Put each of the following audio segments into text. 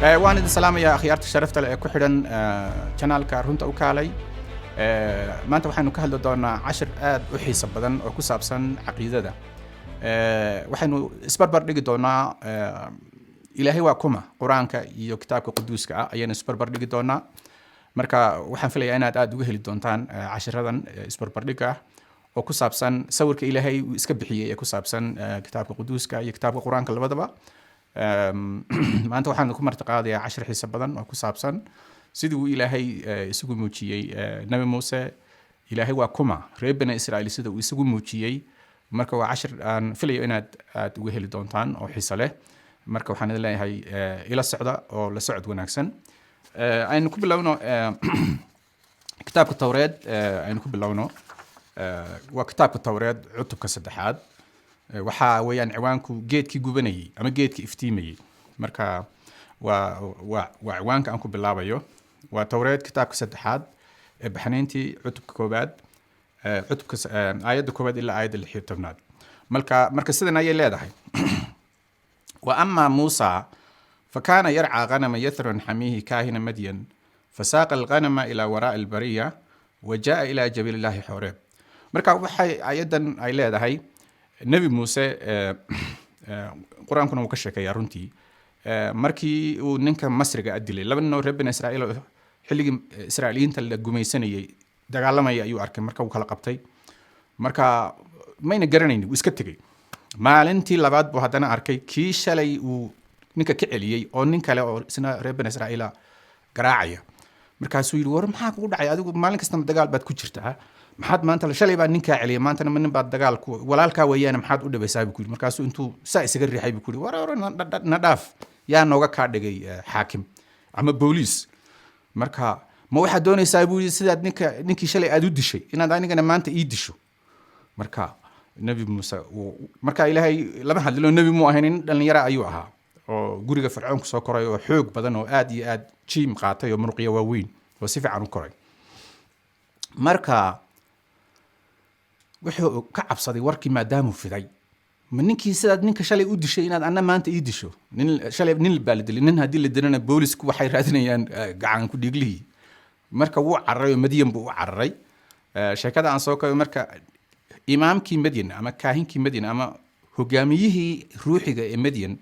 Waan idin salaamayaa, akhyaarta sharafta leh ee ku xidhan channelka Runta u Kaalay. Maanta waxaynu ka hadli doonaa cashir aad u xiiso badan oo ku saabsan caqiidada. Waxaynu isbarbar dhigi doonaa Ilaahay waa kuma, Qur-aanka iyo kitaabka quduuska ah ayaynu isbarbar dhigi doonaa. Marka waxaan filayaa inaad aad uga heli doontaan cashiradan isbarbardhigga ah oo ku saabsan sawirka Ilaahay uu iska bixiyey ee ku saabsan kitaabka quduuska iyo kitaabka Qur-aanka labadaba. Maanta waxaan ku martiqaadayaa cashir xiiso badan oo ku saabsan sidii uu Ilaahay isugu muujiyey Nabi Muuse. Ilaahay waa kuma, reer Bani Israa'iil sida uu isugu muujiyey. Marka waa cashir aan filayo inaad aad uga heli doontaan oo xiiso leh. Marka waxaan idin leeyahay ila socda oo la socod wanaagsan. Aynu ku bilowno kitaabka Towreed. Aynu ku bilowno, waa kitaabka Towreed, cutubka saddexaad. Waxaa weeyaan ciwaanku geedkii gubanayey ama geedkii iftiimayey. Marka waa ciwaanka aan ku bilaabayo. Waa Towreed, kitaabka saddexaad ee Baxnayntii, cutubka koowaad, cutubka aayadda koowaad ilaa aayadda 16aad. Marka sidan ayay leedahay: وأما موسى فكان يرعى غنم يثر حميه كاهن مدين، فساق الغنم إلى وراء البرية وجاء إلى جبل الله حوريب. Marka waxay ayadan ay leedahay Nebi Muuse, Qur-aankuna wuu ka sheekeeyaa runtii, markii uu ninka Masriga a dilay, laba nin oo reer Bani Israa'iil oo xilligii Israa'iiliyiinta la gumaysanayay dagaalamaya ayuu arkay. Marka wuu kala qabtay. Marka mayna garanaynin, wuu iska tegey. Maalintii labaad buu haddana arkay kii shalay uu ninka ka celiyey oo nin kale oo isna reer Bani Israa'iila garaacaya. Markaasuu yidhi: "War, maxaa kugu dhacay adigu? Maalin kastaba dagaal baad ku jirtaa. Maxaad maanta, shalay baa ninkaa celiyay, maantana ma nin baad dagaal ku, walaalkaa weeyaane, maxaad u dhibaysaa?" buu ku yidhi. Markaasuu intuu saa isaga riixay buu ku yidhi: "War, war, na dhaaf. Yaa nooga kaa dhigay xaakim ama booliis? Marka ma waxaad doonaysaa," buu yidhi, "sidaad ninkii shalay aad u dishay inaad anigana maanta ii disho?" Marka Nebi Muuse marka Ilaahay lama hadlino. Nebi muu ahayn, nin dhallinyara ayuu ahaa oo guriga Fircoonku soo koray oo xoog badan oo aad iyo aad gym qaatay oo muruqya waaweyn oo si fiican u koray. Marka wuxuu ka cabsaday warkii maadaamuu fiday: "Ma ninkii sidaad ninka shalay u dishay inaad anna maanta ii disho? Nin shalay nin baa la dilay. Nin haddii la dilana, boolisku waxay raadinayaan gacan ku dhiiglihii." Marka wuu cararay oo Madyan buu u cararay. Sheekada aan soo kayo. Marka imaamkii Madyan ama kaahinkii Madyan ama hogaamiyihii ruuxiga ee Madyan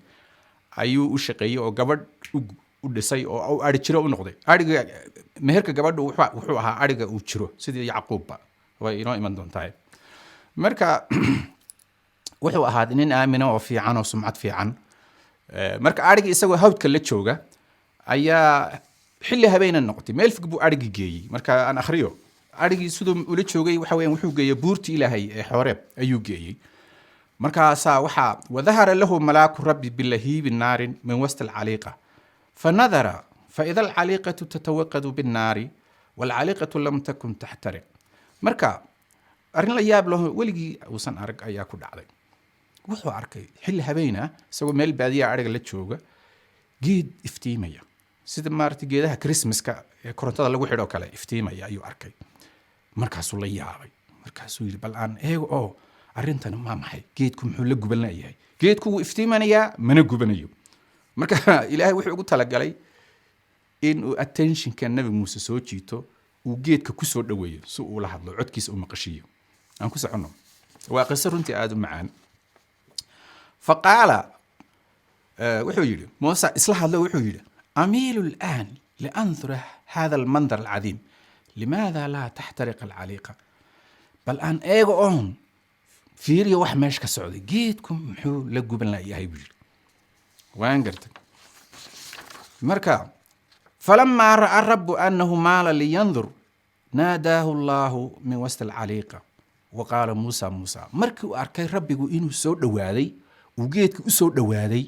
ayuu u shaqeeyey oo gabadh u dhisay oo u ari jiro u noqday. Ariga meherka gabadhu wuxuu ahaa ariga uu jiro, sidii Yacquubba way inoo iman doontaa. Marka wuxuu ahaa nin aamina oo fiican oo sumcad fiican. Marka arigii isagoo hawdka la jooga ayaa xilli habeena noqotay. Meel fog buu arigii geeyey. Marka aan akhriyo, arigii siduu ula joogay waxa weeyaan wuxuu geeyey buurtii Ilaahay ee Xooreeb ayuu geeyey. Markaasaa waxaa وظهر له ملاك الرب بلهيب نار من وسط العليقة، فنظر فإذا العليقة تتوقد بالنار والعليقة لم تكن تحترق. Marka arrin la yaab laho weligii uusan arag ayaa ku dhacday. Wuxuu arkay xilli habeena, isagoo meel baadiya ariga la jooga, geed iftiimaya, sida maaragtay geedaha Christmaska ee korontada lagu xidho kale iftiimaya ayuu arkay. Markaasuu la yaabay. Markaasuu yidhi: "Bal aan eego oo arrintani maa maxay? Geedku muxuu la guban layahay? Geedku wuu iftiimanayaa, mana gubanayo." Marka Ilaahay wuxuu ugu talagalay in uu attentionka Nabi Muuse soo jiito, uu geedka kusoo dhoweeyo si uu la hadlo, codkiisa u maqashiiyo. Aan ku soconno. Waa qiso runtii aada u macaan. فقال, wuxuu yidhi Muuse, isla hadlo, wuxuu yidhi: "أميل الآن لأنظر هذا المنظر العظيم، لماذا لا تحترق العليقة?" Bal aan eego oon fiiriyo wax meesha ka socday. Geedku muxuu la guban layahay, buu yidhi. Waan gartay. Marka فلما رأى الرب أنه مال لينظر ناداه الله من وسط العليقة وقال: موسى، موسى. Markii uu arkay Rabbigu inuu soo dhowaaday, uu geedka u soo dhowaaday,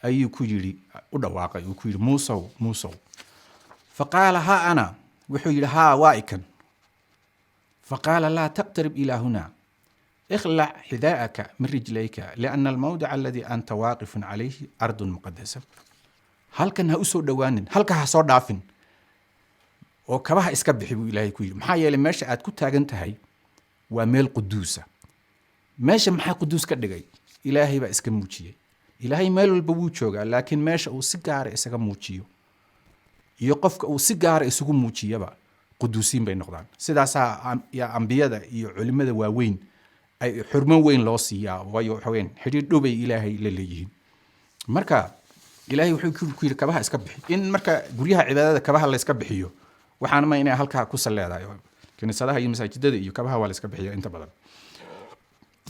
ayuu ku yidhi, u dhawaaqay, uu ku yidhi: "Muusow, Muusow." فقال: ها أنا. Wuxuu yidhi: "Haa, waa ikan." فقال: لا تقترب إلى هنا، اخلع حذاءك من رجليك، لأن الموضع الذي أنت واقف عليه أرض مقدسة. Halkan ha usoo dhowaanin, halka ha soo dhaafin oo kabaha iska bixi, buu Ilaahay ku yidhi. Maxaa yeelay meesha aad ku taagan tahay waa meel quduusa. Meesha maxaa quduus ka dhigay? Ilaahay baa iska muujiyey. Ilaahay meel walba wuu joogaa, laakiin meesha uu si gaara isaga muujiyo iyo qofka uu si gaara isugu muujiyaba, quduusiin bay noqdaan. Sidaasaa yaa ambiyada iyo culimada waaweyn ay xurmo weyn loo siiyaa, waayo waxa weyn xidhiidh dhow bay Ilaahay la leeyihiin. Marka Ilaahay wuxuu ku yidhi, "Kabaha iska bixi." In marka guryaha cibaadada kabaha la iska bixiyo, waxaana ma inay halkaa ku saleedahay. Kiniisadaha iyo masaajidada iyo kabaha waa la iska bixiya inta badan.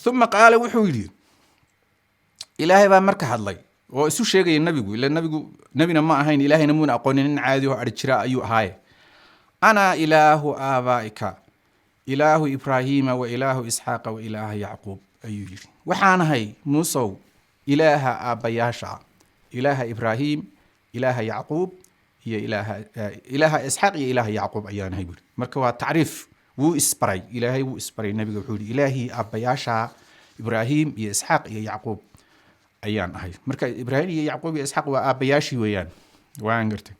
Uma qaala, wuxuu yidhi, Ilaahay baa marka hadlay oo isu sheegaya nabigu, ila nabigu nebina ma ahayn, Ilaahayna muuna aqoonin, nin caadi oo ari jira ayuu ahaaye. "أنا إله آبائك، إله إبراهيم وإله إسحاق وإله يعقوب," ayuu yidhi. Waxaan ahay, Muusow, Ilaaha aabbayaasha ah, Ilaaha Ibraahim, Ilaaha Yacquub iyo Ilaaha Isxaaq iyo Ilaaha Yacquub ayaan ahay, buuri. Marka waa tacriif, wuu isbaray Ilaahay, wuu isbaray nabiga. Wuxuu yidhi, "Ilaahii aabbayaasha Ibraahim iyo Isxaaq iyo Yacquub ayaan ahay." Marka Ibraahim iyo Yacquub iyo Isxaaq waa aabbayaashii weeyaan, waan gartay.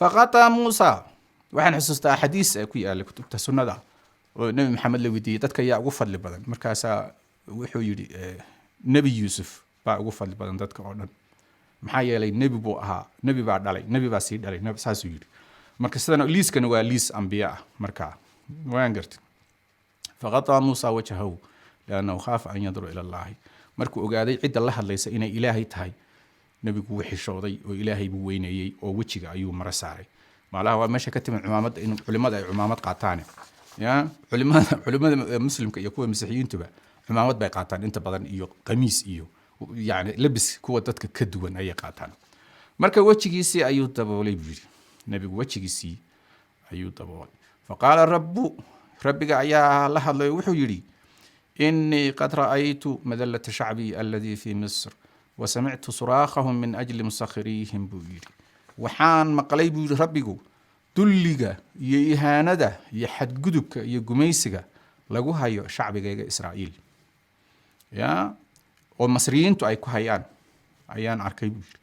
فغطى موسى. Waxaan xusuustaa xadiis ee ku yaala kutubta sunnada oo Nebi Maxamed la weydiiyey, dadka yaa ugu fadli badan? Markaasaa wuxuu yidhi, "Nebi Yuusuf baa ugu fadli badan dadka oo dhan, maxaa yeelay nebi buu ahaa, nebi baa dhalay, nebi baa sii dhalay." Saasuu yidhi. Marka sidan liiskana waa liis ambiya ah marka, waan gartay. فغطى موسى وجهه لأنه خاف أن ينظر إلى الله. Markuu ogaaday cidda la hadlaysa inay Ilaahay tahay, nebigu wuu xishooday oo Ilaahay buu weyneeyey oo wejiga ayuu maro saaray. Maalaha waa meesha ka timid cumaamadda, in culimada ay cumaamad qaataan. Ya culimada muslimka iyo kuwa masiixiyiintuba cumaamad bay qaataan inta badan, iyo qamiis iyo yani labis kuwa dadka ka duwan ayay qaataan. Marka wejigiisii ayuu daboolay, buu yidhi nebigu, wejigiisii ayuu daboolay. فقال الرب, rabbiga ayaa la hadlay oo wuxuu yidhi, "إني قد رأيت مذلة شعبي الذي في مصر وسمعت صراخهم من أجل مسخريهم," buu yidhi. Waxaan maqlay, buu yidhi rabbigu, dulliga iyo ihaanada iyo xadgudubka iyo gumaysiga lagu hayo shacbigayga Israa'iil, ya oo Masriyiintu ay ku hayaan ayaan arkay, buu yidhi.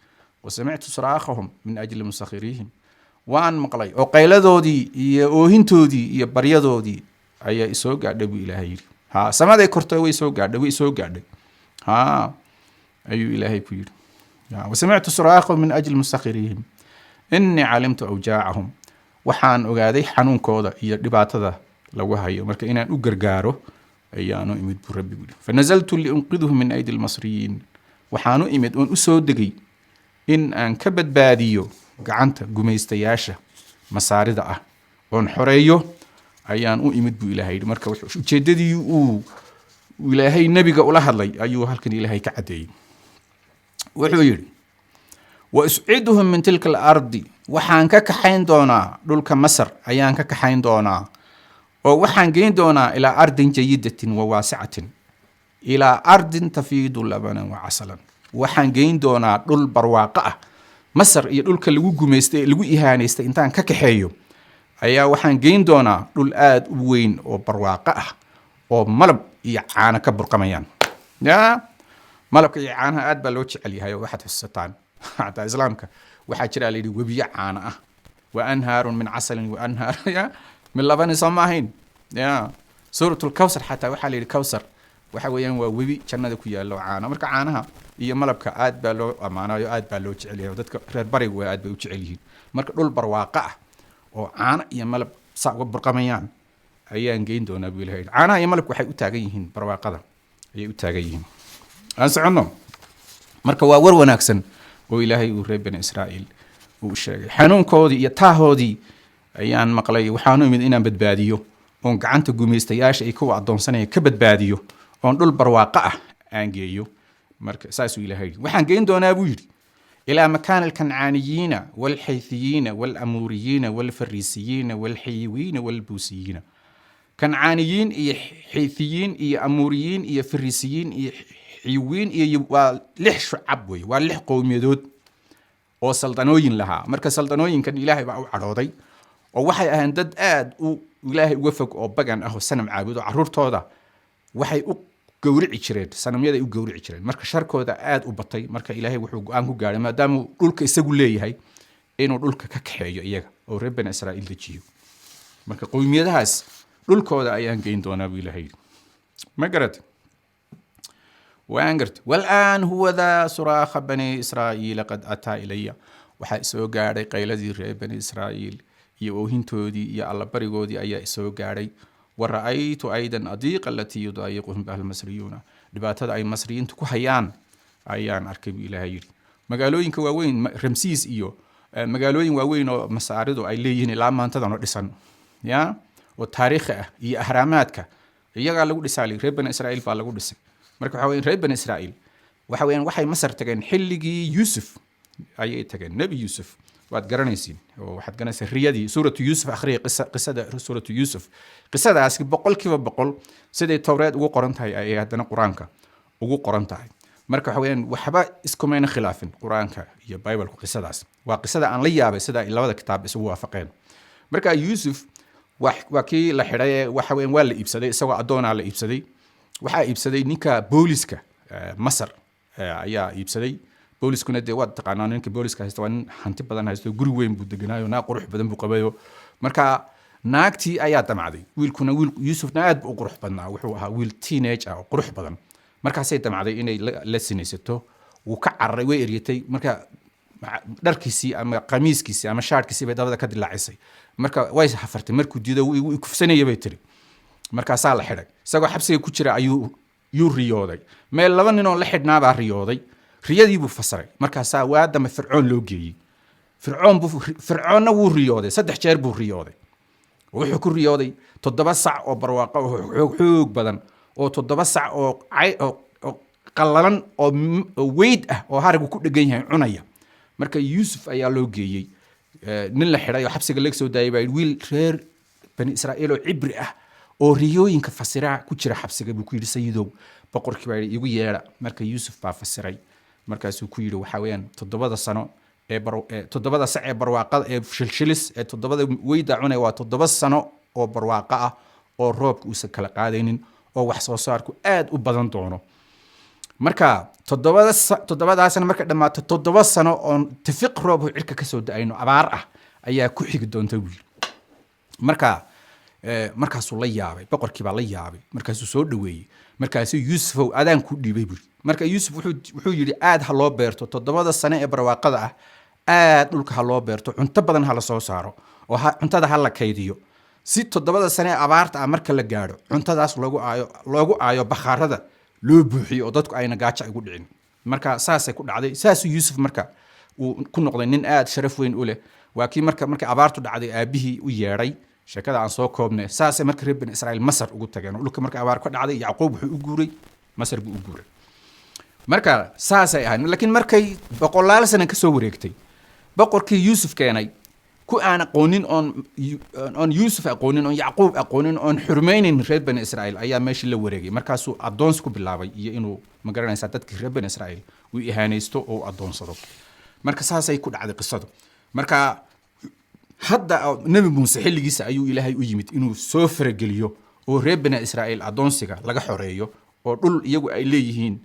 وسمعت صراخهم من أجل مسخريهم, waan maqlay oo qayladoodii iyo oohintoodii iyo baryadoodii ayaa isoo gaadhay, buu Ilaahay yidhi. Ha samaday kortay, way soo gaadhay, way soo gaadhay, ha ayuu Ilaahay ku yidhi. وسمعت صراخهم من أجل مسخريهم إني علمت أوجاعهم, waxaan ogaaday xanuunkooda iyo dhibaatada lagu hayo, marka inaan u gargaaro ayaanu imid, buu rabbigu yidhi. فنزلت لأنقذهم من أيدي المصريين, waxaanu imid oon usoo degay in aan ka badbaadiyo gacanta gumaystayaasha Masaarida ah oon xoreeyo ayaan u imid, buu Ilaahay yidhi. Marka ujeeddadii uu Ilaahay nebiga ula hadlay ayuu halkan Ilaahay ka caddeeyey. Wuxuu yidhi, وأصعدهم من تلك الأرض, waxaan ka kaxayn doonaa dhulka Masar ayaan ka kaxayn doonaa oo waxaan geyn doonaa إلى أرض جيدة وواسعة، إلى أرض تفيض لبنا وعسلا, waxaan geyn doonaa dhul barwaaqo ah. Masar iyo dhulka lagu gumaystay ee lagu ihaanaystay intaan ka kaxeeyo ayaa waxaan geyn doonaa dhul aada u weyn oo barwaaqo ah oo malab iyo caano ka burqamayaan. Ya malabka iyo caanaha aad baa loo jecel yahay, oo waxaad xusataan xataa Islaamka waxaa jira la yidhi webiyo caano ah, وأنهار من عسل وأنهار ya من لبن, soo ma ahayn? Ya Suurat Lkawsar xataa waxaa la yidhi Kawsar waxa weeyaan waa webi jannada ku yaallo caano. Marka caanaha iyo malabka aad baa loo ammaanayo, aad baa loo jecel yahay, oo dadka reer barigu aad bay u jecel yihiin. Marka dhul barwaaqo ah oo caano iyo malab saa uga burqamayaan ayaan geyn doonaa, buu Ilahay yidhi. Caanaha iyo malabka waxay u taagan yihiin barwaaqada ayay u taagan yihiin. Aan soconno. Marka waa war wanaagsan oo Ilaahay uu reer Bani Israa'iil uu u sheegay. Xanuunkoodii iyo taahoodii ayaan maqlay, waxaanu imid inaan badbaadiyo oon gacanta gumaystayaasha iyo kuwa addoonsanaya ka badbaadiyo oon dhul barwaaqo ah aan geeyo. Marka saasuu Ilaahay yidhi. Waxaan geyn doonaa, buu yidhi, إلى مكان الكنعانيين والحيثيين والأموريين والفريسيين والحيويين واليبوسيين. Kancaaniyiin iyo Xiithiyiin iyo Amuuriyiin iyo Fariisiyiin iyo Xiwiin iyo waa lix shucab wey, waa lix qowmiyadood oo saldanooyin lahaa. Marka saldanooyinkan Ilaahay baa u cadhooday oo waxay ahayn dad aad u Ilaahay uga fog oo bagan ah oo sanam caabudo. Caruurtooda waxay u gowrici jireen sanamyaday u gowrici jireen. Marka sharkooda aad u batay. Marka Ilaahay wuxuu go-aan ku gaadhay, maadaama uu dhulka isagu leeyahay, inuu dhulka ka kaxeeyo iyaga oo reer Bani Israa'iil dejiyo. Marka qowmiyadahaas dhulkooda ayaan geyn doonaa, buu Ilaahay yidhi. Ma garat? Waan garta. والآن هوذا صراخ بني إسرائيل قد أتى إلي. Waxaa isoo gaadhay qayladii reer Bani Israa'iil iyo oohintoodii iyo allabarigoodii ayaa isoo gaadhay. ورأيت أيضا الضيقة التي يضايقهم بها المصريون. Dhibaatada ay Masriyiintu ku hayaan ayaan arkay, buu Ilaahay yidhi. Magaalooyinka waaweyn, Ramsiis iyo magaalooyin waaweyn oo Masaaridu ay leeyihiin ilaa maantadan oo dhisan ya oo taariikhi ah iyo ahraamaadka iyagaa lagu dhisaa, reer Bani Israa'iil baa lagu dhisay. Marka waxa weyan reer Bani Israa'iil waxa weeyaan waxay Masar tageen xilligii Yuusuf ayay tageen. Nebi Yuusuf waad garanaysiin oo waxaad garanaysaa riyadii. Suuratu Yuusuf akhriya, qisada suuratu Yuusuf. Qisadaasi 100% siday Towreed ugu qoran tahay ayay haddana Qur-aanka ugu qoran tahay. Marka waxa weeyaan waxba iskumayna khilaafin Qur-aanka iyo Bible-ku. Qisadaas waa qisada aan la yaabay sida ay labada kitaab isugu waafaqeen. Marka Yuusuf waa kii la xidhay ee waxa weeyaan waa la iibsaday, isagoo addoonaa la iibsaday. Waxaa iibsaday ninka booliska Masar ayaa iibsaday. Booliskuna dee waad taqaanaa, ninka booliska haysta waa nin hanti badan haysto, guri weyn buu deganaayo, naag qurux badan buu qabayo. Marka naagtii ayaa damcday wiilkuna, wiil Yuusufna aad buu u qurux badnaa, wuxuu ahaa wiil teenage ah oo qurux badan. Markaasay damcday inay la sinaysato. Wuu ka cararay, way eryatay. Marka dharkiisii ama qamiiskiisii ama shaarkiisii bay dabada ka dilaacisay. Marka way hafartay. Markuu diido, "Wuu kufsanaya," bay tiri. Markaasaa la xidhay. Isagoo xabsiga ku jira ayuu yuu riyooday. Meel laba ninoo la xidhnaabaa riyooday, riyadii buu fasiray. Markaasaa waa dambe Fircoon loo geeyey. Fircoon buu, Fircoonna wuu riyooday, saddex jeer buu riyooday. Wuxuu ku riyooday 7 sac oo barwaaqo oo xoog xoog badan oo 7 sac oo cay oo qallalan oo weyd ah oo haragu ku dhegan yahay cunaya. Marka Yuusuf ayaa loo geeyey. Nin la xidhay oo xabsiga laga soo daayay baa yidhi, "Wiil reer Bani Israa'iil oo Cibri ah oo riyooyinka fasiraa ku jira xabsiga," buu ku yidhi sayidow. Boqorkii baa yidhi, "Igu yeedha." Marka Yuusuf baa fasiray. Markaasuu ku yidhi, waxaa weeyaan 7-da sano ee 7-da sac ee barwaaqada ee shilshilis ee 7-da weyda cunay waa 7 sano oo barwaaqo ah oo roobka uusan kala qaadaynin oo wax soo saarku aad u badan doono. Marka 7-daasna marka dhammaato, 7 sano oon tifiq roob oo cirka kasoo da-ayno, abaar ah ayaa ku xigi doonta, buu yidhi. Marka markaasuu la yaabay, boqorkii baa la yaabay. Markaasuu soo dhaweeyey. Markaasuu, "Yuusufow, adaan ku dhiibay," buu yidhi. Marka Yuusuf wuxuu yidhi, aad ha loo beerto 7-da sano ee barwaaqada ah, aad dhulka ha loo beerto, cunto badan ha la soo saaro oo cuntada ha la kaydiyo, si 7-da sano ee abaarta ah marka la gaadho cuntadaas loogu aayo, bakhaarada loo buuxiyo oo dadku ayna gaajo ay ugu dhicin. Marka saasay ku dhacday. Saasuu Yuusuf marka uu ku noqday nin aad sharaf weyn u leh. Waa kii marka markii abaartu dhacday aabihii u yeedhay. Sheekada aan soo koobnay, saasay marka reer Bani Israa'iil Masar ugu tageen oo dhulka marka abaar ka dhacday Yacquub wuxuu u guuray, Masar buu u guuray. Marka saasay ahayd. Laakiin markay boqolaal sano kasoo wareegtay, boqorkii Yuusuf keenay ku aan aqoonin, oon Yuusuf aqoonin, oon Yacquub aqoonin, oon xurmaynin reer Bani Israa'iil ayaa meeshii la wareegay. Markaasuu addoons ku bilaabay iyo inuu, ma garanaysaa, dadkii reer Bani Israa'iil uu ihaanaysto oo uu addoonsado. Marka saasay ku dhacday qisadu. Marka hadda oo Nebi Muuse xilligiisa ayuu Ilaahay u yimid inuu soo farageliyo oo reer Bani Israa'iil addoonsiga laga xoreeyo oo dhul iyagu ay leeyihiin,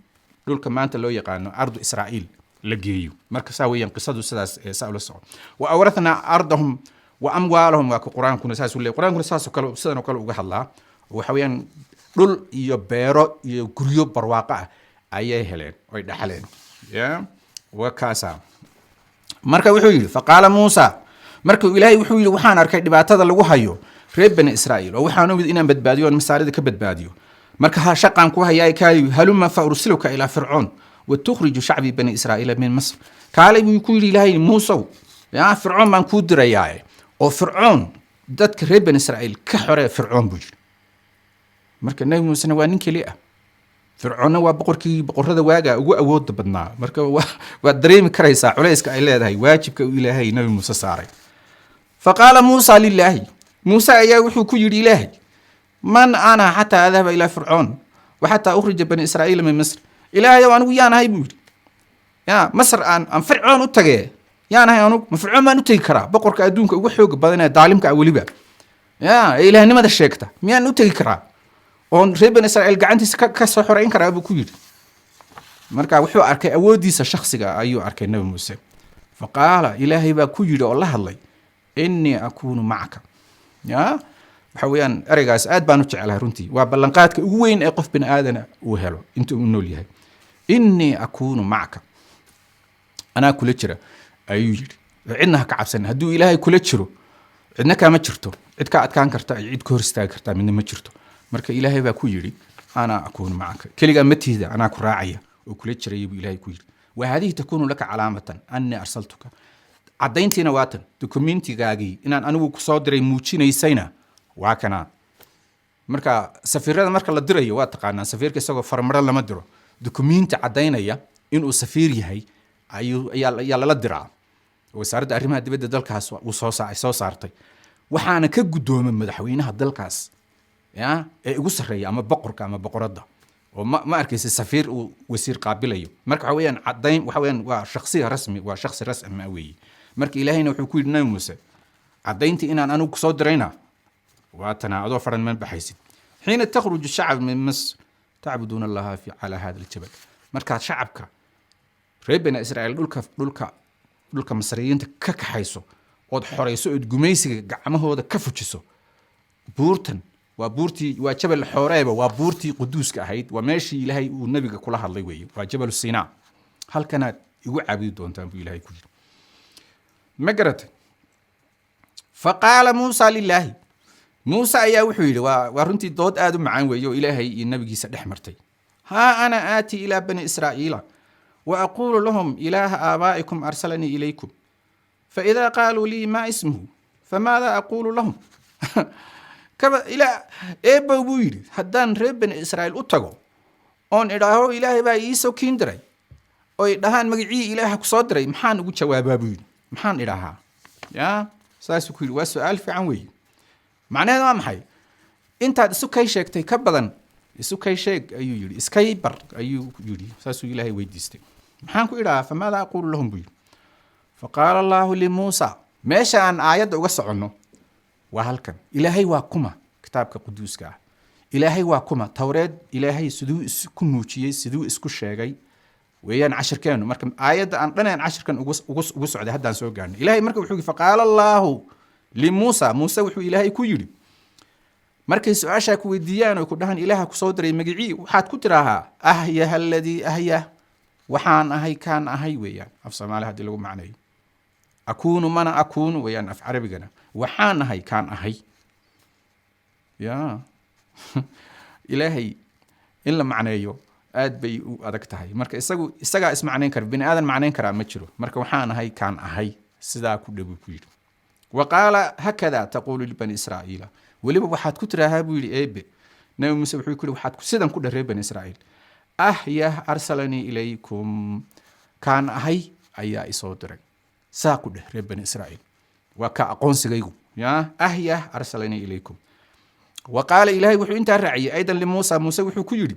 dhulka maanta loo yaqaano ardu Israa'iil, la geeyo. Marka saa weeyaan qisadu, sidaas saa ula soco. وأورثنا أرضهم وأموالهم. Waa ka Qur-aankuna saasuu leeyahy. Qur-aankuna saasoo kale, sidan oo kale uga hadlaa. Waxa weeyaan dhul iyo beero iyo guryo barwaaqo ah ayay heleen oy dhaxleen ya waa kaasa. Marka wuxuu yidhi, فقال موسى. Marka Ilaahay wuxuu yidhi, waxaan arkay dhibaatada lagu hayo reer Bani Israa'iil oo waxaan umid inaan badbaadiyo oon Masaarida ka badbaadiyo. Marka ha shaqaan ku hayaay, kaali. هلم فأرسلك إلى فرعون وتخرج شعبي بني إسرائيل من مصر. Kaalay, buu ku yidhi Ilaahay, Muusow, yaa Fircoon baan kuu dirayaaye oo Fircoon dadka reer Bani Israa'iil ka xoree Fircoon, buu yidhi. Marka Nebi Muusena waa nin keli ah, Fircoonna waa boqorkii boqorrada waaga ugu awooda badnaa. Marka waad dareemi karaysaa culayska ay leedahay waajibka uu Ilaahay Nebi Muuse saaray. فقال موسى لله. Muuse ayaa wuxuu ku yidhi Ilaahay, من أنا حتى أذهب إلى فرعون وحتى أخرج بني إسرائيل من مصر؟ Ilaahayow, anigu yaan ahay, buu yidhi, ya Masar aan Fircoon u tagee? Yaan ahay anugu? Ma Fircoon baan u tegi karaa, boqorka adduunka ugu xooga badan ee daalimka ah weliba ya ee ilaahnimada sheegta? Miyaan u tegi karaa oon reer Bani Israa'iil gacantiisa ka soo xoreyn karaa, buu ku yidhi. Marka wuxuu arkay awooddiisa shakhsiga ayuu arkay Nebi Muuse. فقال, Ilaahay baa ku yidhi oo la hadlay, إني أكون معك. Ya waxa weeyaan ereygaas aad baan u jeclahay runtii. Waa ballanqaadka ugu weyn ee qof bini aadana uu helo inta uu nool yahay. Innii akuunu macka, anaa kula jira, ayuu yidhi. Cidna ha ka cabsan. Hadduu Ilaahay kula jiro, cidna kaama jirto, cid ka adkaan karta iyo cid ka hor istaagi kartaa midna ma jirto. Marka Ilaahay baa ku yidhi: "Ana akuunu macaka, keligaa ma tihida, anaa ku raacaya oo kula jiraya," buu Ilaahay ku yidhi. "Wa haadihi takuunu laka calaamatan annii arsaltuka." Caddayntiina waatan, dokumentigaagii inaan anigu kusoo diray muujinaysayna waa kanaa. Marka safiirada marka la dirayo, waa taqaanaa, safiirka isagoo farmaro lama diro. Dukumenti caddaynaya inuu safiir yahay ayuu ayaa lala diraa. Wasaaradda arrimaha dibadda dalkaas uu soo saartay, waxaana ka guddooma madaxweynaha dalkaas ya ee ugu sarreeya, ama boqorka ama boqoradda. Oo ma arkaysa safiir uu wasiir qaabilayo. Marka waxa weeyaan caddayn, waxa weeyaan waa shakhsiga rasmi, waa shakhsi rasmi ah weeye. Marka Ilaahayna wuxuu ku yidhi Nabi Muuse: "Caddayntii inaan anigu kusoo dirayna waa tanaa, adoo faran ma baxaysid." "Xiina takhruju shacab min Misr tacbuduuna Allaha fi calaa hada aljabal." Markaad shacabka reer Bani Israa'iil dhulka Masriyiinta ka kaxayso ood xorayso ood gumaysiga gacmahooda ka fujiso, buurtan waa buurtii, waa Jabal Xooreeba, waa buurtii quduuska ahayd, waa meeshii Ilaahay uu nabiga kula hadlay weeye, waa Jabalu Sinaa. "Halkanaad igu caabudi doontaan," buu Ilaahay ku yidhi. Ma garatay? "Faqaala Muusa lilaahi." Muuse ayaa wuxuu yidhi, waa runtii dood aada u macaan weeye oo Ilaahay iyo nabigiisa dhex martay. "Haa ana aati ilaa bani Israa'iila wa aquulu lahum: ilaaha aabaa'ikum arsalanii ilaykum, faidaa qaaluu lii maa ismuhu, famaada aquulu lahum?" Kaba ilaa eebow, buu yidhi, haddaan reer Bani Israa'iil u tago oon idhaaho Ilaahay baa iisoo kiin diray, oy dhahaan magacii Ilaaha ku soo diray, maxaan ugu jawaabaa, buu yidhi. Maxaan idhahaa? Ya saasuu ku yidhi. Waa su-aal fiican weeye. Macnaheedu waa maxay? Intaad isu kay sheegtay ka badan isu kay sheeg, ayuu yidhi. Iskay bar, ayuu yidhi. Saasuu Ilaahay weydiistay. Maxaan ku idhahaa? "Famaada aquulu lahum," buu yidhi. "Faqaala Allahu limuusa." Meesha aan aayadda uga soconno waa halkan. Ilaahay waa kuma? Kitaabka quduuska ah, Ilaahay waa kuma? Towreed Ilaahay siduu isku muujiyey, siduu isku sheegay weeyaan cashirkeenu. Marka aayadda aan dhan aan cashirkan ugu socday haddaan soo gaarnay. Ilaahay marka wuxuu yidhi: "Faqaala Allaahu limuusa." Muuse wuxuu Ilaahay ku yidhi: markay su-aashaa ku weydiiyaan oo ku dhahaan Ilaaha kusoo diray magicii, waxaad ku tidhaahaa: "Ahyah aladii ahyah." Waxaan ahay kaan ahay weeyaan af Soomaali haddii lagu macneeyo. "Akuunu mana akuunu" weeyaan af Carabigana. Waxaan ahay kaan ahay. Ya Ilaahay in la macneeyo aad bay u adag tahay. Marka isagu isagaa ismacnayn kara, bini aadan macnayn karaa ma jiro. Marka "waxaan ahay kaan ahay" sidaa ku dhow ku yidhi. "Wa qaala: hakada taquulu libani Israa'iila." Weliba waxaad ku tiraahaa, buu yidhi Eebe. Nabi Muuse wuxuu ku yidhi: waxaad sidan ku dheh reer Bani Israa'iil: "Ahyah arsalanii ilaykum." Kaan ahay ayaa isoo diray, saa ku dheh reer Bani Israa'iil. Waa ka aqoonsigaygu ya "ahyah arsalanii ilaykum." Wa qaala, Ilaahay wuxuu intaa raaciyey aydan limuusa, Muuse wuxuu ku yidhi: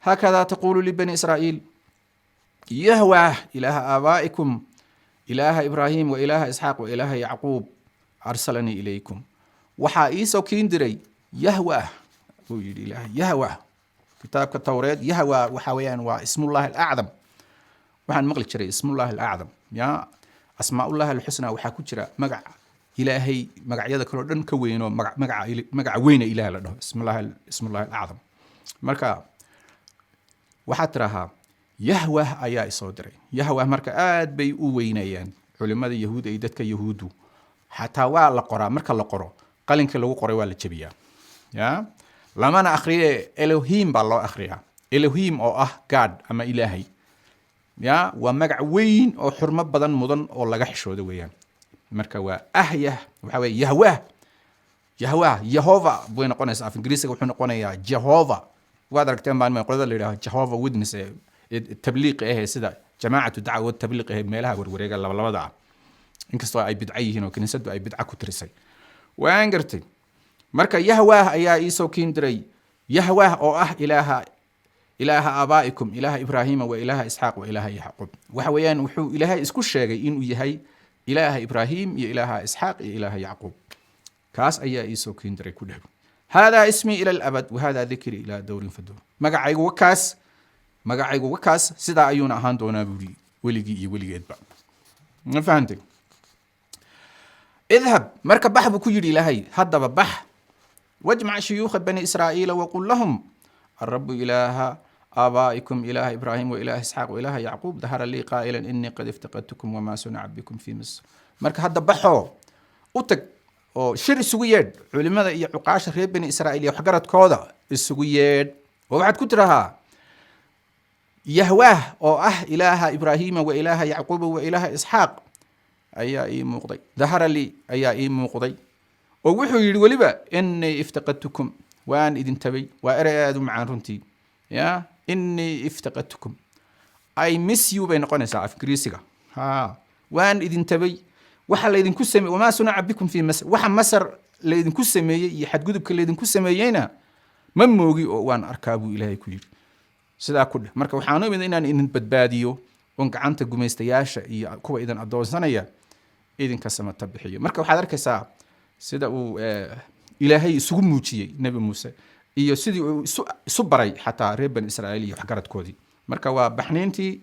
"Haakadaa taquulu libani Israa'iil: Yahwaah ilaaha aabaa'ikum, ilaaha Ibraahim wa ilaaha Isxaaq wa ilaaha Yacquub arsalanii ilaykum." Waxaa iisoo kiin diray Yahwaah, buu yidhi Ilaahay. Yahwah kitaabka Towreed Yahwa waxa weeyaan waa ismullahi alacdam. Waxaan maqli jiray ismullahi alacdam ya asmaaullahi alxusnaa. Waxaa ku jira magaca Ilaahay magacyada kaleo dhan ka weyn oo magaca weyna Ilaah la dhaho ismullahi alacdam. Marka waxaad tirahaa: "Yahwah ayaa isoo diray." Yahwah marka aad bay u weynayaan culimada Yahuud iyo dadka Yahuuddu. Xataa waa la qoraa. Marka la qoro, qalinka lagu qoray waa la jebiyaa, ya lamana akhriye. Elohim baa loo akhriyaa, Elohim oo ah God ama Ilaahay. Ya waa magac weyn oo xurmo badan mudan oo laga xishoodo weeyaan. Marka waa ahyah, waxa weye Yahwah, Yahwah, Yehova bay noqonaysaa. Af Ingiriisiga wuxuu noqonayaa Jehova. Waad aragteen baan qolada la yidhaho Jehova Witness ee tabliiqi ahee, sida Jamaacatu Dacwa Tabliiq ahee meelaha warwareega labalabada ah, inkastoo ay bidco yihiin oo kiniisaddu ay bidco ku tirisay. Waan gartay. Marka "Yahwah ayaa iisoo kiin diray, Yahwah oo ah ilaaha aabaa'ikum, ilaaha Ibraahima wa ilaaha Isxaaq wa ilaaha Yacquub." Waxa weeyaan wuxuu Ilaahay isku sheegay inuu yahay ilaaha Ibraahim iyo ilaaha Isxaaq iyo ilaaha Yacquub. Kaas ayaa iisoo kiin diray ku dheh. "Haadaa ismii ila alabad wahada dikrii ilaa dowrin faduur." Magacaygu wa kaas, magacaygu wa kaas, sidaa ayuuna ahaan doonaa, buuri, weligii iyo weligeedba. Ma fahantay? "Idhab," marka bax, buu ku yidhi Ilaahay. Haddaba bax. "Wajmac shuyuukha bani Israa'iila waqul lahum: alrabu ilaaha آبائكم إله إبراهيم وإله إسحاق وإله يعقوب ظهر لي قائلا إني قد افتقدتكم وما صنع بكم في مصر. Marka hadda baxoo u tag oo shir isugu yeedh culimada iyo cuqaasha reer Bani Israa'iil iyo waxgaradkooda isugu yeedh, oo waxaad ku tirahaa: Yahwaah oo ah ilaaha Ibraahiima wa ilaaha Yacquuba wa ilaaha Isxaaq ayaa ii muuqday, ظهر لي ayaa ii muuqday, oo wuxuu yidhi weliba: إني افتقدتكم, waan idin tabay. Waa erey aada u macaan runtii. Ya إني افتقدتكم, "I miss you" bay noqonaysaa af Ingiriisiga. Ha, waan idin tabay. Waxa laydinku samey, وما صنع بكم في مصر, waxa Masar laydinku sameeyey iyo xadgudubka laydinku sameeyeyna ma moogi oo waan arkaa, buu Ilaahay ku yidhi. Sidaa ku dheh: marka waxaan u imid inaan idin badbaadiyo oon gacanta gumaystayaasha iyo kuwa idin addoonsanaya idinka samata bixiyo. Marka waxaad arkaysaa sida uu Ilaahay isugu muujiyey Nebi Muuse iyo sidii uu isu baray xataa reer Bani Israa'iil iyo waxgaradkoodii. Marka waa Baxniintii,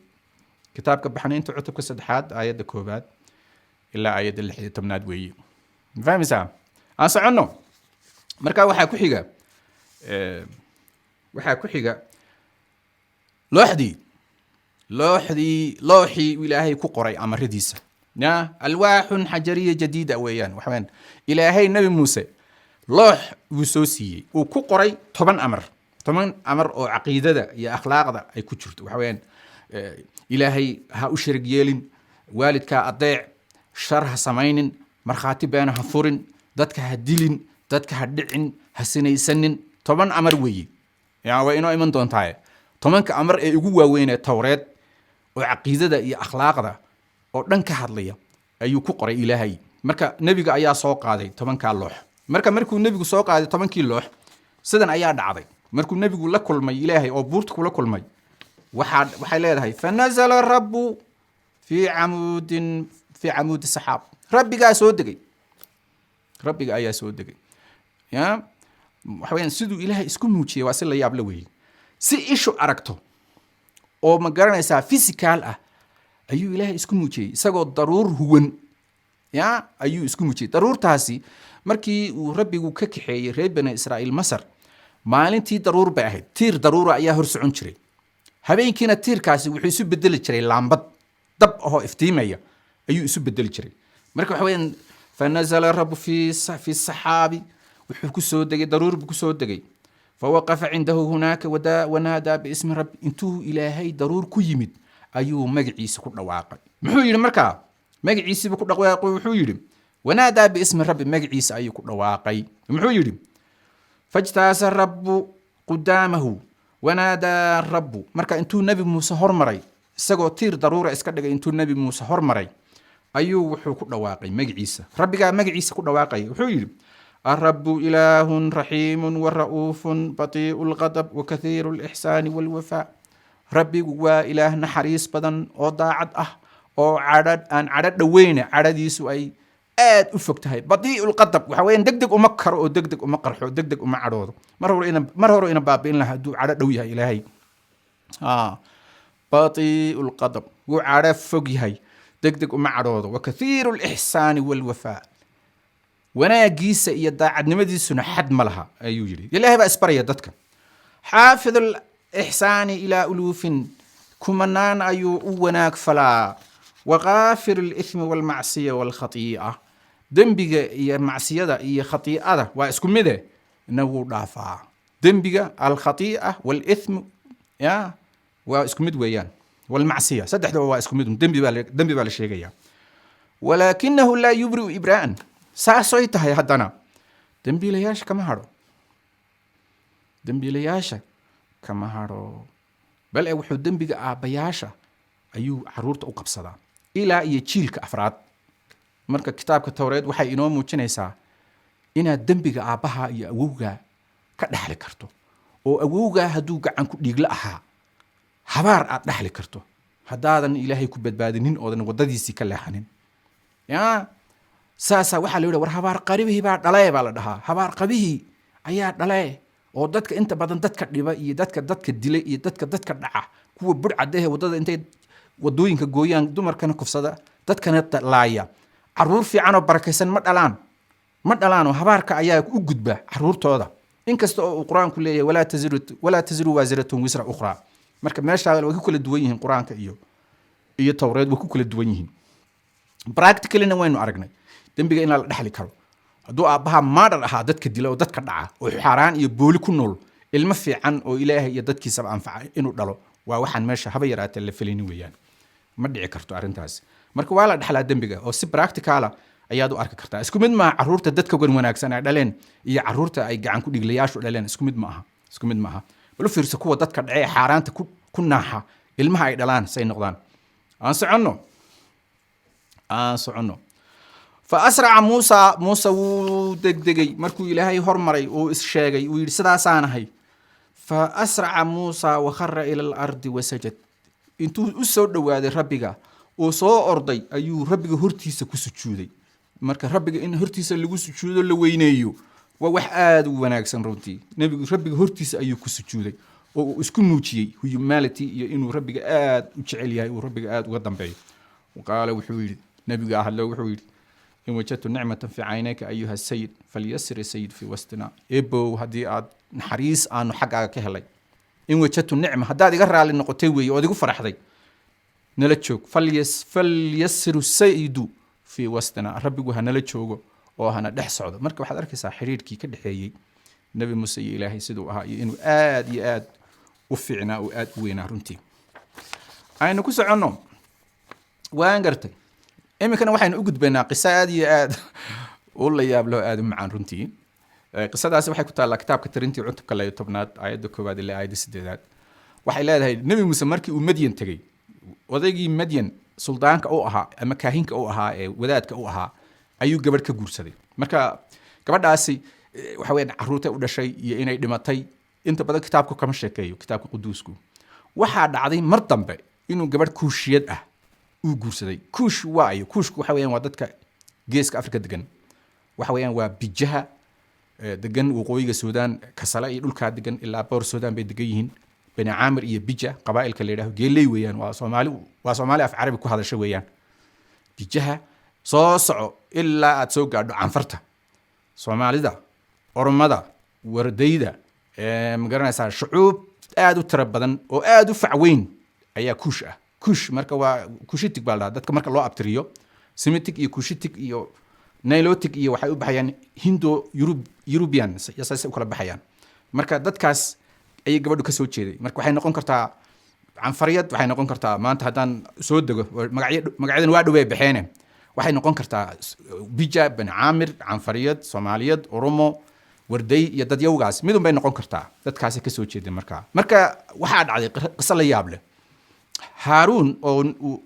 kitaabka Baxniinta, cutubka saddexaad, aayadda koobaad ilaa aayadda 16aad weeye. Ma fahmaysaa? Aan soconno. Marka waxaa ku xiga looxdii looxii Ilaahay ku qoray amaradiisa. Ya ألواح حجرية جديدة weeyaan. Waxa weeyaan Ilaahay Nebi Muuse loox wuu soo siiyey uu ku qoray 10 amar, 10 amar oo caqiidada iyo akhlaaqda ay ku jirto. Waxa weeyaan Ilaahay ha u sharig yeelin, waalidkaa adeec, shar ha samaynin, markhaati beena ha furin, dadka ha dilin, dadka ha dhicin, ha sinaysanin. 10 amar weeye. Ya waa inoo iman doontaaye, 10ka amar ee ugu waaweyn ee Towreed oo caqiidada iyo akhlaaqda oo dhan ka hadlaya ayuu ku qoray Ilaahay. Marka nebiga ayaa soo qaaday 10kaa loox. Marka markuu nebigu soo qaaday 10kii loox, sidan ayaa dhacday. Markuu nebigu la kulmay Ilaahay oo buurta kula kulmay, waxay leedahay: فنزل الرب في عمود في عمود سحاب. Rabbigaa soo degay, Rabbiga ayaa soo degay. Ya waxa weyaan siduu Ilaahay isku muujiyey waa si la yaab la weeyey. Si ishu aragto oo, ma garanaysaa, physical ah ayuu Ilaahay isku muujiyey. Isagoo daruur huwan ya ayuu isku muujiyey. Daruurtaasi markii uu Rabbigu ka kaxeeyey reer Bani Israa'iil Masar, maalintii daruur bay ahayd, tiir daruura ayaa hor socon jiray. Habeenkiina tiirkaasi wuxuu isu bedeli jiray laambad dab ahoo iftiimaya ayuu isu bedeli jiray. Marka waxa weyaan فنزل الرب في السحاب, wuxuu kusoo degay daruur buu kusoo degay. فوقف عنده هناك ودا ونادى باسم الرب. Intuu Ilaahay daruur ku yimid ayuu magaciisa ku dhawaaqay. Muxuu yidhi markaa? Magaciisiibuu ku dhawaaqay. Wuxuu yidhi: ونادى باسم الرب, magaciisa ayuu ku dhawaaqay. Muxuu yidhi? فاجتاز الرب قدامه ونادى الرب. Marka intuu Nebi Muuse hormaray, isagoo tiir daruura iska dhigay, intuu Nebi Muuse hormaray ayuu wuxuu ku dhawaaqay magaciisa. Rabbigaa magaciisa ku dhawaaqay. Wuxuu yidhi: الرب إله رحيم ورؤوف بطيء الغضب وكثير الإحسان والوفاء. Rabbigu waa Ilaah naxariis badan oo daacad ah oo cadho aan cadho dhoweyne, cadhadiisu ay aad u fog tahay. بطيء الغضب waxa weeyaan deg deg uma karo oo deg deg uma qarxo, deg deg uma cadhoodo. Mar hore ina baabi'in lahaa hadduu cadho dhow yahay Ilaahay. بطيء الغضب, wuu cadho fog yahay, deg deg uma cadhoodo. وكثير الإحسان والوفاء, wanaagiisa iyo daacadnimadiisuna xad ma laha, ayuu yidhi. Ilaahay baa isbaraya dadka. حافظ الإحسان إلى ألوف, kumanaan ayuu u wanaag falaa. وغافر الإثم والمعصية والخطيئة, dembiga iyo macsiyada iyo khatii'ada waa isku mide na wuu dhaafaa. Dembiga, الخطيئة والإثم, ya waa isku mid weeyaan, والمعصية, saddexdaba waa isku mid. Dembi baa la sheegaya. ولكنه لا يبرئ إبراء, saasay tahay haddana dembiilayaasha kama hadho, dembiilayaasha kama hadho, bal e wuxuu dembiga aabbayaasha ayuu caruurta u qabsadaa ilaa iyo jiilka afraad. Marka kitaabka Towreed waxay inoo muujinaysaa inaad dembiga aabbaha iyo awowga ka dhexli karto, oo awowgaa hadduu gacan ku dhiigla ahaa habaar aad dhexli karto haddaadan Ilaahay ku badbaadinin oodan waddadiisii ka leexanin. Ya saasaa waxaa la yidhi: war, habaar qaribihii baa dhalee baa la dhahaa, habaar qabihii ayaa dhalee. Oo dadka inta badan dadka dhiba iyo dadka dadka dila iyo dadka dadka dhaca, kuwa budhcadahe waddada intay waddooyinka gooyaan dumarkana kufsada, dadkana laaya, caruur fiicanoo barakaysan ma dhalaan, ma dhalaanoo habaarka ayaa u gudba caruurtooda, inkasta oo uu Qur-aanku leeyahay: ولا تزر وازرة وزر أخرى. Marka meeshaa way ku kala duwan yihiin, Qur-aanka iyo Towreed way ku kala duwan yihiin. Practicallyna waynu aragnay dembiga inaa la dhexli karo. Hadduu aabbaha murderer ahaa, dadka dila oo dadka dhaca oo xaaraan iyo booli ku nool, ilmo fiican oo Ilaahay iyo dadkiisaba anfaca inuu dhalo waa waxaan meesha haba yaraatee la felaynin weeyaan. Ma dhici karto arrintaas. Marka waa la dhexlaa dembiga oo si practical ah ayaad u arki kartaa. Isku mid maaha caruurta dadka wan wanaagsan ay dhaleen iyo caruurta ay gacan ku dhiglayaashu dhaleen. Isku mid ma aha, isku mid ma aha. Bal u fiirso kuwa dadka dhacee xaaraanta ku naaxa, ilmaha ay dhalaan say noqdaan. Aan soconno, aan soconno. فأسرع موسى, Muuse wuu degdegay markuu Ilaahay hormaray, uu is sheegay, uu yidhi sidaasaanahay. فأسرع موسى وخر إلى الأرض وسجد. Intuu u soo dhowaaday Rabbiga uu soo orday ayuu Rabbiga hortiisa ku sujuuday. Marka Rabbiga in hortiisa lagu sujuudo, la weyneeyo, waa wax aada u wanaagsan runtii. Nebigu Rabbiga hortiisa ayuu ku sujuuday oo uu isku muujiyey humanity iyo inuu Rabbiga aada u jecel yahay, uu Rabbiga aada uga dambeeyo. قال, wuxuu yidhi, nebiga hadlo, wuxuu yidhi: "إن وجدت نعمة في عينيك أيها السيد فليسر السيد في وسطنا." Ebow, haddii aad naxariis aanu xaggaaga ka helay, إن وجدت نعمة, haddaad iga raali noqotay weeye ood igu faraxday, nala joog. فليسر السيد في وسطنا, Rabbigu ha nala joogo oo hana dhex socdo. Marka waxaad arkaysaa xiriirkii ka dhexeeyey Nebi Muuse iyo Ilaahay siduu ahaa iyo inuu aad iyo aad u fiicnaa oo aad u weynaa runtii. Aynu ku soconno. Waan gartay. Iminkana waxaynu u gudbaynaa qiso aad iyo aad u la yaab leh oo aad u macaan runtii. Qisadaasi waxay ku taallaa kitaabka Tirintii, cutubka 12aad, aayadda 1aad ilaa aayadda 8aad. Waxay leedahay: Nebi Muuse markii uu Madyan tegey, odaygii Madyan suldaanka u ahaa ama kaahinka u ahaa ee wadaadka u ahaa ayuu gabadh ka guursaday. Marka gabadhaasi waxa weeyaan carruurtay u dhashay iyo inay dhimatay inta badan kitaabku kama sheekeeyo, kitaabka quduusku. Waxaa dhacday mar dambe inuu gabadh Kuushiyad ah uu guursaday. Kuush waa ayo? Kuushku waxa weeyaan waa dadka Geeska Afrika degan. Waxa weeyaan waa Bijaha degan waqooyiga Suudaan, Kasale iyo dhulkaa degan, ilaa Boor Suudaan bay degan yihiin. Bani Caamir iyo Bija qabaa'ilka la yidhaho, Geeley weeyaan. Waa Soomaali, waa Soomaali af Carabi ku hadasha weeyaan. Bijaha soo soco ilaa aad soo gaadho Canfarta, Soomaalida, Oromada, Wardayda, ma garanaysaa, shucuub aad u tiro badan oo aad u facweyn ayaa Kuush ah. Kuush marka waa Cushitic baa la dhahaa dadka marka loo abtiriyo. Semitic iyo Cushitic iyo Nilotic iyo waxay u baxayaan Hindo European, saasay u kala baxayaan. Marka dadkaas ayay gabadhu ka soo jeeday. Marka waxay noqon kartaa Canfariyad, waxay noqon kartaa, maanta haddaan soo dego magacyo, magacyadan waa dhowey baxeene, waxay noqon kartaa Bija, Bani Caamir, Canfariyad, Soomaaliyad, Oromo, Warday iyo dadyowgaas midun bay noqon kartaa. Dadkaasay kasoo jeedeen. Marka waxaa dhacday qiso la yaab leh. Haaruun oo uu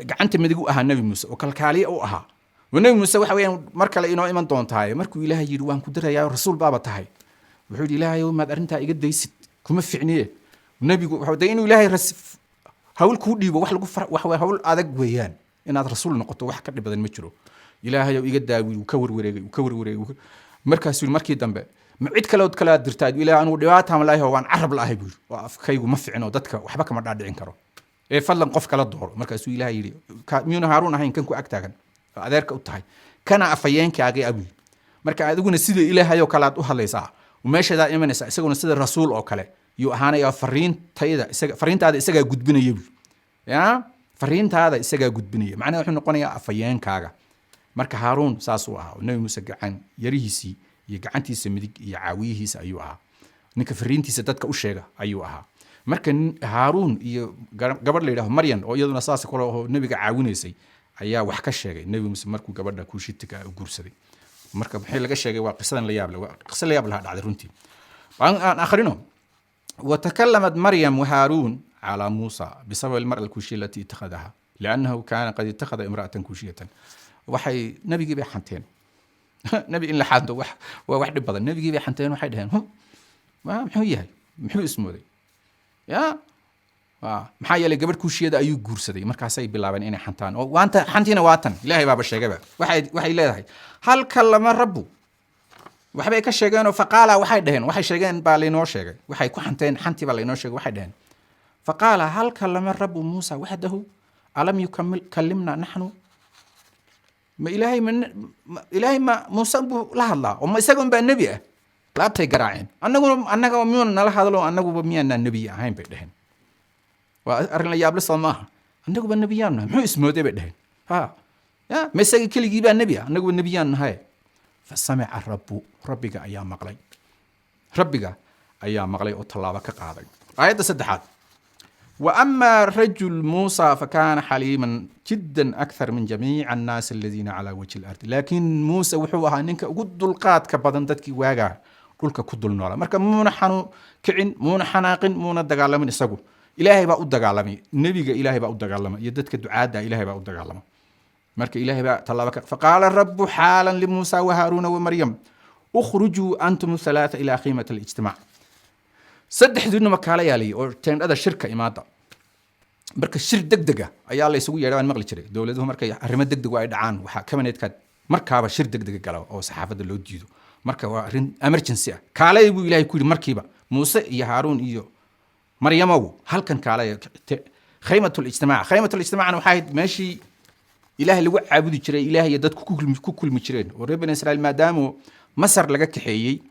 gacanta midig u ahaa Nebi Muuse oo kalkaaliye u ahaa, oo Nebi Muuse waxa weeyaan mar kale inoo iman doontaaye, markuu Ilaahay yidhi waan ku dirayaa, rasuul baaba tahay, wuxuu yidhi: "Ilaahay, maad arrintaa iga daysid? Kuma ficniye." Nebigu wuxuu de inuu Ilaahay hawl kuu dhiibo, wax lagu wax waa hawl adag weeyaan. Inaad rasuul noqoto wax ka dhib badan ma jiro. "Ilaahayow, iga daawi." Uu ka warwareegay, uu ka warwareegay, markaasuu yidhi markii dambe: "Ma cid kaleod kalaad dirtaa, Ilaah? Anugu dhibaataan laahay oo waan carab la'ahay," buu yidhi, "oo afkaygu ma ficino, dadka waxba kama dhaadhicin karo, ee fadlan qof kala dooro." Markaasuu Ilaah yidhi: "Miyuuna Haaruun ahayn kan ku ag taagan oo adeerka u tahay? Kana afhayeenkaagay abuy. Marka adiguna sida Ilaahayoo kale aad u hadlaysaa, meeshadaa imanaysaa, isaguna sida rasuul oo kale yuu ahaanaya. Fariintayda isaga, fariintaada isagaa gudbinaya," buu ya, "fariintaada isagaa gudbinaya." Macnaha wuxuu noqonayaa afhayeenkaaga. Marka Haaruun saasuu ahaa oo Nebi Muuse gacan yarihiisii iyo gacantiisa midig iyo caawiyihiisa ayuu ahaa. Ninka fariintiisa dadka u sheega ayuu ahaa. Marka Haaruun iyo gabadh la yidhaho Maryan oo iyaduna saas kale oo nebiga caawinaysay ayaa wax ka sheegay Nebi Muuse markuu gabadha Kuushitiga u guursaday. Marka maxay laga sheegay? Waa qisadan la yaab leh. Waa qiso la yaab lahaa dhacday runtii. Aan akhrino: وتكلمت مريم وهارون على موسى بسبب المرأة الكوشية التي اتخذها لأنه كان قد اتخذ امرأة كوشية. Waxay nabigii bay xanteen. Nebi in la xanto wax waa wax dhib badan. Nebigii bay xanteen. Waxay dhaheen: "Hu muxuu yahay? Muxuu ismooday ya? Maxaa yeelay gabadh Kuushiyada ayuu guursaday." Markaasay bilaabeen inay xantaan oo waanta xantiina waatan Ilaahay baaba sheegayba. Waxay leedahay: هل كلم الرب, waxbay ka sheegeenoo فقالا, waxay dhaheen, waxay sheegeen baa laynoo sheegay. Waxay ku xanteen, xantii baa laynoo sheegay. Waxay dhaheen: فقالا هل كلم الرب موسى وحده ألم يكلمنا نحن? Ma Ilaahay ma Ilaahay ma Muuse buu la hadlaa oo ma isaga un baa nebi ah? Laabtay garaaceen. Annaguna annaga miyuuna nala hadlo? Annaguba miyaanaan nebiye ahayn, bay dheheen. Waa arrin la yaable, soo maaha? Annaguba nebiyaan nahay, muxuu ismooday, bay dheheen. Ha ya, ma isaga keligii baa nebi ah? Annaguba nebiyaan nahay. فسمع الرب, rabbiga ayaa maqlay, rabbiga ayaa maqlay oo tallaabo ka qaaday. Aayadda saddexaad: وأما رجل موسى فكان حليما جدا أكثر من جميع الناس الذين على وجه الأرض. Laakiin Muuse wuxuu ahaa ninka ugu dulqaadka badan dadkii waagaa dhulka ku dul noolaa. Marka muuna xanu kicin, muuna xanaaqin, muuna dagaalamin. Isagu Ilaahay baa u dagaalamay. Nebiga Ilaahay baa u dagaalama iyo dadka ducaadda Ilaahay baa u dagaalama. Marka Ilaahay baa tallaabo ka. فقال الرب حالا لموسى وهارون ومريم: اخرجوا أنتم الثلاثة إلى خيمة الاجتماع. Saddexdiinuma kaala yaaliyay oo teendhada shirka imaada. Marka shir degdega ayaa la isugu yeedhay. Waan maqli jiray, dowladuhu markay arrimo degdeg ay dhacaan, waxaa cabinetka markaaba shir degdega gala oo saxaafadda loo diido. Marka waa arrin emergency ah. Kaalay, buu Ilaahay ku yidhi markiiba, Muuse iyo Haaruun iyo Maryamow, halkan kaalaya, خيمة الاجتماع. خيمة الاجتماع na waxay ahayd meeshii Ilaahay lagu caabudi jiray, Ilaahay iyo dadku ku kulmi jireen. Oo reer Bani Israiil maadaamu Masar laga kaxeeyey,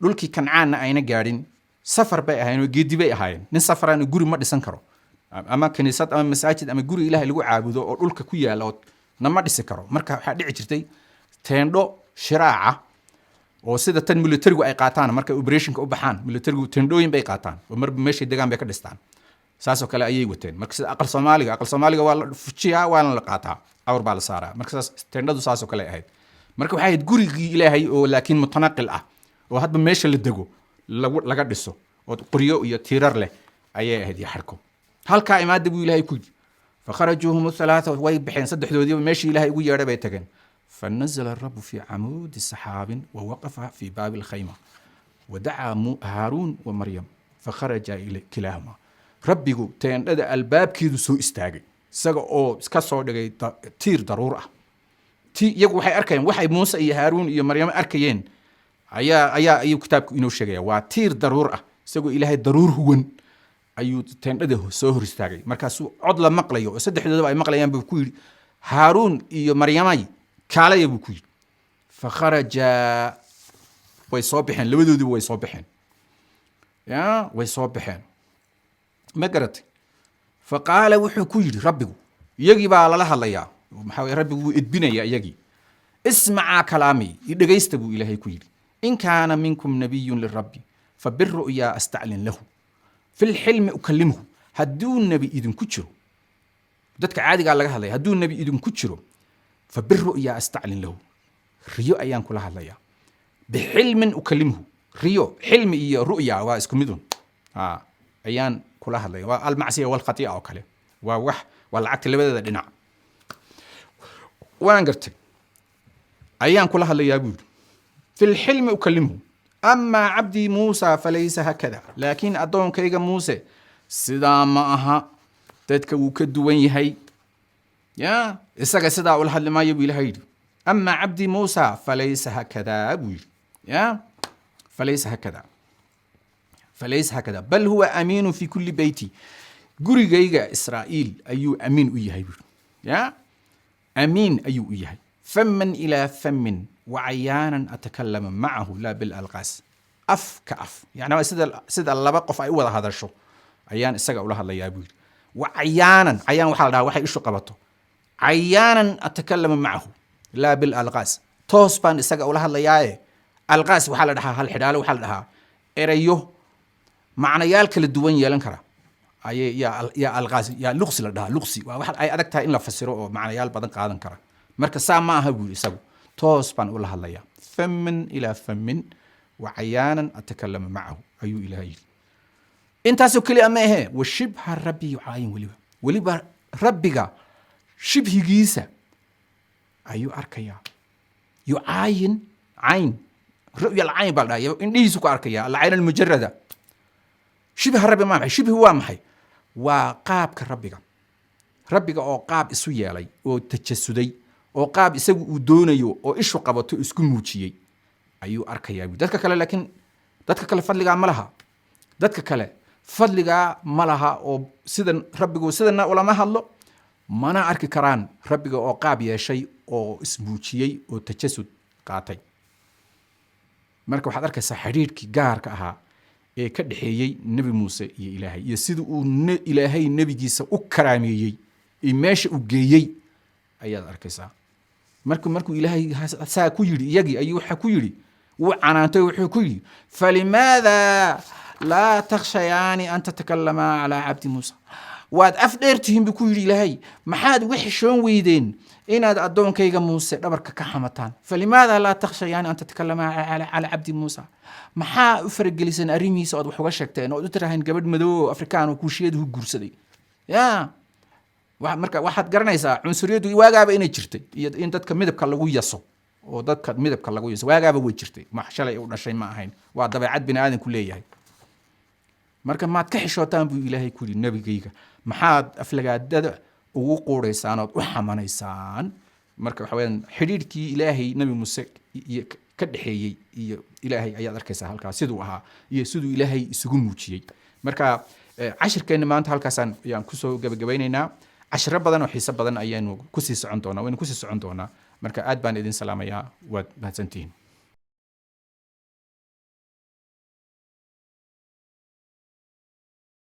dhulkii Kancaanna ayna gaadhin, safar bay ahaayeen oo geedi bay ahaayeen. Nin safarana guri ma dhisan karo, ama kiniisad ama masaajid ama guri Ilaahay lagu caabudo oo dhulka ku yaala oo nama dhisi karo. Marka waxaa dhici jirtay teendho shiraaca oo sida tan militarigu ay qaataan markay operationka u baxaan. Militarigu teendhooyin bay qaataan oo marba meeshay degaan bay ka dhistaan. Saasoo kale ayay wateen. Marka sida aqal Soomaaliga, aqal Soomaaliga waa la fujiyaa, waana la qaataa, awr baa la saaraa. Marka saas teendhadu saasoo kale ahayd. Marka waxay ahayd gurigii Ilaahay oo laakiin mutanaqil ah, oo hadba meesha la dego lagu laga dhiso, oo qoryo iyo tiirar leh ayay ahayd iyo xarko. Halkaa imaada, buu Ilaahay ku yidhi. فخرجوا هم الثلاثة, way baxeen saddexdoodiiba, meeshii Ilaahay ugu yeedhay bay tageen. فنزل الرب في عمود سحاب ووقف في باب الخيمة ودعا هارون ومريم فخرجا كلاهما. Rabbigu teendhada albaabkeedu soo istaagay, isaga oo iska soo dhigay tiir daruur ah. Ti iyagu waxay arkayeen, waxay Muuse iyo Haaruun iyo Maryamo arkayeen ayaa ayuu kitaabku inoo sheegaya. Waa tiir daruur ah, isagoo Ilaahay daruur huwan ayuu teendhada soo hor istaagay. Markaasuu cod la maqlayo oo saddexdoodaba ay maqlayaan buu ku yidhi: "Haaruun iyo Maryamay, kaalaya," buu ku yidhi. فخرجا, way soo baxeen, labadoodiiba way soo baxeen. Ya, way soo baxeen, ma garatay? فقال, wuxuu ku yidhi rabbigu, iyagii baa lala hadlayaa, maxaa weye, rabbigu wuu edbinayaa iyagii. اسمعا كلامي, i dhegaysta, buu Ilaahay ku yidhi. إن كان منكم نبي للرب فبالرؤيا أستعلن له، في الحلم أكلمه. Hadduu nebi idinku jiro, dadka caadigaa laga hadlaya, hadduu nebi idinku jiro, فبالرؤيا أستعلن له, riyo ayaan kula hadlayaa. بحلم أكلمه, riyo, xilmi iyo ru'ya waa isku midun, ayaan kula hadlaya. Waa المعصية والخطيئة oo kale, waa wax, waa lacagta labadeeda dhinac. Waan gartay, ayaan kula hadlayaa, buu yidhi. في الحلم أكلمه. أما عبدي موسى فليس هكذا. Laakiin addoonkayga Muuse sidaa ma aha, dadka wuu ka duwan yahay. Ya, isaga sidaa ula hadli maayo, buu Ilahay yidhi. أما عبدي موسى فليس هكذا, buu yidhi. Ya, فليس هكذا، فليس هكذا، بل هو أمين في كل بيتي. Gurigayga Israa'iil ayuu amiin u yahay, buu yidhi. Ya, amiin ayuu u yahay. فما إلى فم وعيانا أتكلم معه لا بالألغاز. Af ka af, yani waa sida laba qof ay u wada hadasho ayaan isaga ula hadlayaa, buu yidhi. وعيانا, عيان waxaa la dhahaa waxay ishu qabato. عيانا أتكلم معه لا بالألغاز. Toos baan isaga ula hadlayaaye. ألغاز waxaa la dhahaa hal xidhaale, waxaa la dhahaa erayo macnayaal kala duwan yeelan kara ayay yaa ألغاز, yaa luqsi la dhahaa. Luqsi waa wax ay adag tahay in la fasiro oo macnayaal badan qaadan kara. Marka saa ma aha, buu yidhi, isagu toos baan ula hadlayaa. فما إلى فم وعيانا أتكلم معه, ayuu Ilaah yidhi. Intaasoo keliya ma ahe, وشبه الرب يعاين. Weliba rabbiga shibhigiisa ayuu arkayaa. يعاين, cayn, رؤية العين baa la dhahay, indhihiisu ku arkaya, العين المجردة. شبه الرب ma maxay? Shibhi waa maxay? Waa qaabka rabbiga, rabbiga oo qaab isu yeelay oo tajasuday oo qaab isagu uu doonayo oo ishu qabato isku muujiyey ayuu arkayaa, buu. Dadka kale laakiin, dadka kale fadligaa ma laha, dadka kale fadligaa ma laha, oo sidan rabbigu sidana ulama hadlo, mana arki karaan rabbiga oo qaab yeeshay oo ismuujiyey oo tajasud qaatay. Marka waxaad arkaysaa xidhiidhkii gaarka ahaa ee ka dhexeeyey Nebi Muuse iyo Ilaahay, iyo sida uu Ilaahay nebigiisa u karaameeyey iyo meesha uu geeyey ayaad arkaysaa. Markuu Ilaahay saa ku yidhi iyagii, ayuu waxa ku yidhi, wuu canaantay, wuxuu ku yidhi: "فلماذا لا تخشيان أن تتكلما على عبدي موسى?" Waad af dheer tihiin, buu ku yidhi Ilaahay. Maxaad uga xishoon weydeen inaad addoonkayga Muuse dhabarka ka xamataan? "فلماذا لا تخشيان أن تتكلما على عبدي موسى?" Maxaa u farageliseen arrimihiisa ood wax uga sheegteen, ood u tiraaheen gabadh madow oo Afrikaan oo Kuushiyaduhu guursaday ya? Marka waxaad garanaysaa cunsuriyaddu waagaaba inay jirtay, iyo in dadka midabka lagu yaso, oo dadka midabka lagu yaso waagaaba way jirtay. Ma shalay u dhashay ma ahayn, waa dabeecad bini aadamku leeyahay. Marka maad ka xishootaan, buu Ilaahay ku yidhi, nebigayga maxaad aflagaadada ugu quudhaysaan ood u xamanaysaan? Marka waxa weyaan xidhiidhkii Ilaahay Nebi Muuse iyo ka dhexeeyey iyo Ilaahay ayaad arkaysaa halkaas siduu ahaa iyo siduu Ilaahay isugu muujiyey. Marka cashirkeenna maanta halkaasaan ayaan kusoo gabagabaynaynaa. Cashiro badan oo xiiso badan ayaanu kusii socon doonaa, waynu kusii socon doonaa. Marka aad baan idin salaamayaa, waad mahadsantihiin.